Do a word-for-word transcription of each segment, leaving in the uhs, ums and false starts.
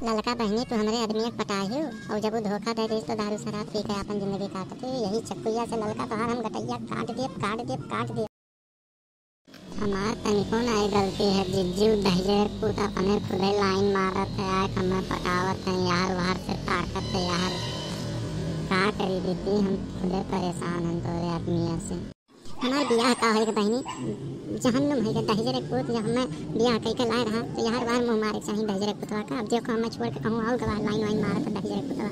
ललका बहिनी, तू हमरे आदमी के पटाहियो, और जब वो धोखा दे देस तो दारू शराब पी के आपन जिंदगी काटत है। यही चक्कुइया से ललका तोहार हम गटैया काट देब, काट देब, काट देब। हमार तनिको नाहीं गलती है जिज्जी, उ दहिजरे पूत अपने खुदे लाइन मारत है, आके हमें पटावत है, यार वार से ताकत है यार। का करी दीदी, हम खुदे परेशान हैं तोरे आदमिया से। हमार बियाह का होइगा बहिनी, जहन्नुम होइगा दहिजरे पूत, जब हमें बियाह कइके लाए रहा तो यार वार मुँह मारे चाही दहिजरे पुतवा का। अब देखो हमें छोड़ के कहूँ और गवार लाइन वाइन मारत है दहिजरे पुतवा।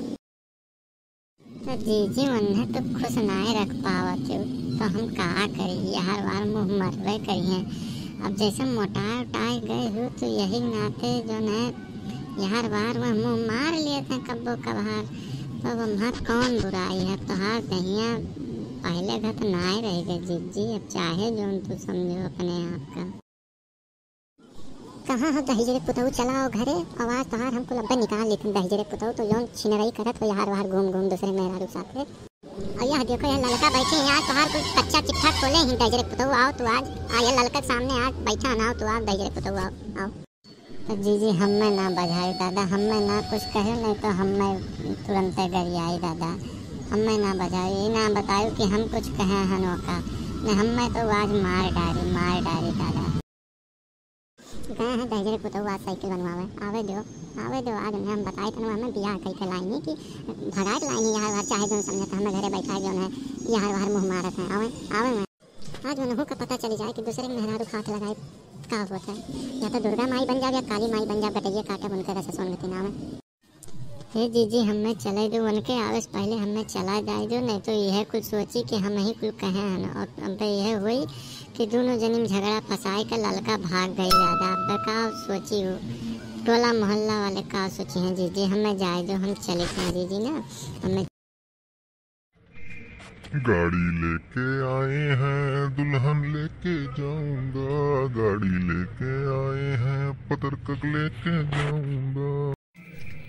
तो जीजी उन्हें तो खुश नाय रख पावत हो, तो हम का करी, यार वार मुँह मरबे करिहें। अब जैसे मोटाए उटाए गए हो तो यही नाते जो है यार वार वह मुँह मार लेते हैं कब्बो कभार। तो अब हमार कौन बुराई है, तोहार दहिया पहले घत नाय रह गए जीजी, अब चाहे जो तू समझो अपने आप का। कहाँ हो दहिजरे पुतऊ, चला आओ घरे, आवाज तोहार हमको लब्बे निकाल लेते दहिजरे पुतऊ, तो जौन छिनरई करत हो यार वार घूम घूम दूसरे मेहरारू साथे। और यह देखो, यह ललका बैठे हैं यार, तोहार कुल कच्चा चिट्ठा खोले हैं दहिजरे पुतऊ, आओ तू आज, आ यह ललका के सामने आज बैठा ना, आओ तू आज दहिजरे पुतऊ, आओ, आओ। तो जीजी हमें ना बजाई दादा, हमें ना कुछ कहे, नहीं तो हमें तुरंत गरियाई दादा, हमें ना बजाई, ये ना बताओ कि हम कुछ कहे हन ओका, नहीं हमें तो आज मार डारी, मार डारी दादा। गए हैं दहिजरे पुतऊ आज साइकिल बनवावे। आवे दो, आवे दो, आज उन्हें हम बताए तनु हमें बियाह कइके लाइनी कि भगाए के लाइनी यार वार, चाहे जौन समझत हमें घरे बैठा जौन है यार वार मुँह मारत है। आवे, आवे मैं। आज उन्हों का पता चली जाए कि दूसरे के मेहरारू के हाथ लगाए का होत है। या तो दुर्गा माई बन जाब या काली माई बन जाब, गटैये काटब उनके रस सोन गति नाम है। हे जीजी, हमें चले दो, उनके आवे से पहले हमें चला जाए दो, नहीं तो यह कुल सोची कि हम ही कुल कहे हन। और अब यह हुई कि दोनों जनी में झगड़ा फंसाए के ललका भाग गई दादा। अब का सोची हो, टोला मोहल्ला वाले का सोची हैं जीजी, हमें जाए दो, हम चले हैं जीजी ना, हमें। गाड़ी लेके आए हैं, दुल्हन लेके जाऊंगा, गाड़ी लेके आए हैं, पतरकक लेके जाऊंगा।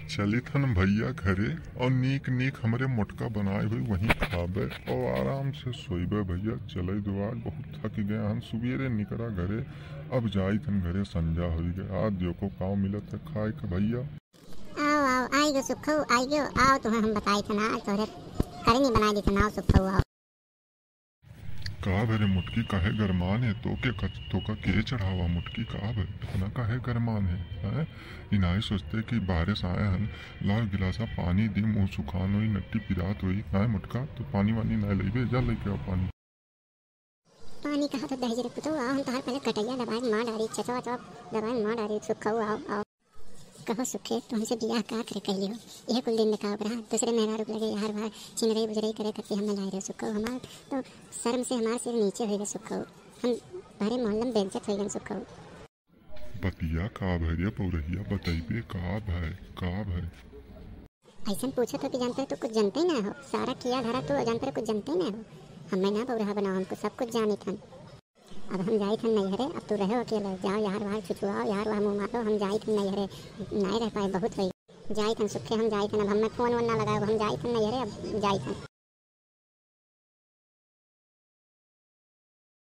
चलित हन भैया घरे और नीक नीक हमरे मोटका बनाए हुई वहीं खाबे और आराम से सोइबे भैया। चले दो आज, बहुत थक गए हन, सुबेरे निकरा घरे, अब जाइत हन घरे, संझा होई गए। आज देखो का मिलत है खाए के भैया। आओ, आओ, आई गो सुखऊ, आई गो, आओ, तुहें हम बताइत हन आज तोहरे करनी बनाए देइत हन, आओ सुखऊ, आओ। का भरे मोटकी, काहे गरमान है? तोके कच-, तोका के चढ़ावा मोटकी, का भरे? इतना काहे गरमान है, हैं? ई नाई सोचते कि बाहरे से आए हन, लाओ गिलासा पानी दी, मुँह सुखान होई, नट्टी पिरात होई, हैं मोटका? तो पानी वानी नाई लइबे, जा लइके आओ पानी। पानी कहा तो दहिजरे पुतऊ, आओ हम तोहार पहले कटैया दबाए मार डारी, चचवा चचवा दबाए मार डारी, सुखऊ आओ, आओ। कहो सुखे, तुमसे बियाह का करे कहली हो? यह कुल दिन देखाव रहा, दूसरे मेहरारू के लगे यार वार छिनरई बुजरई करे करती हमने लाए रहे सुखऊ। हमार तो शर्म से हमार सिर नीचे होइगा सुखऊ। हम भरे मोहल्ला में बेइज्जत होइगन सुखऊ। बतिया का भय रे पौरहिया, बतइबे का भय, का भय? ऐसन पूछत हो कि जानते हो, तू कुछ जानते ही ना हो। सारा किया धरा तू जानते हो, कुछ जानते ही ना हो। हमें ना पौरहा बनाओ, हमको सब कुछ जानित हन। अब हम जाइत हन नैहरे, अब तू रहो अकेले। जाओ यार वार छुछुआओ, यार वार मुँह मारो, हम जाइत हन नैहरे। नाय रह पाए, बहुत होई। जाइत हन सुखे, हम जाइत हन, अब हमें फोन वोन ना लगाओ, हम जाइत हन नैहरे, अब जाइत हन।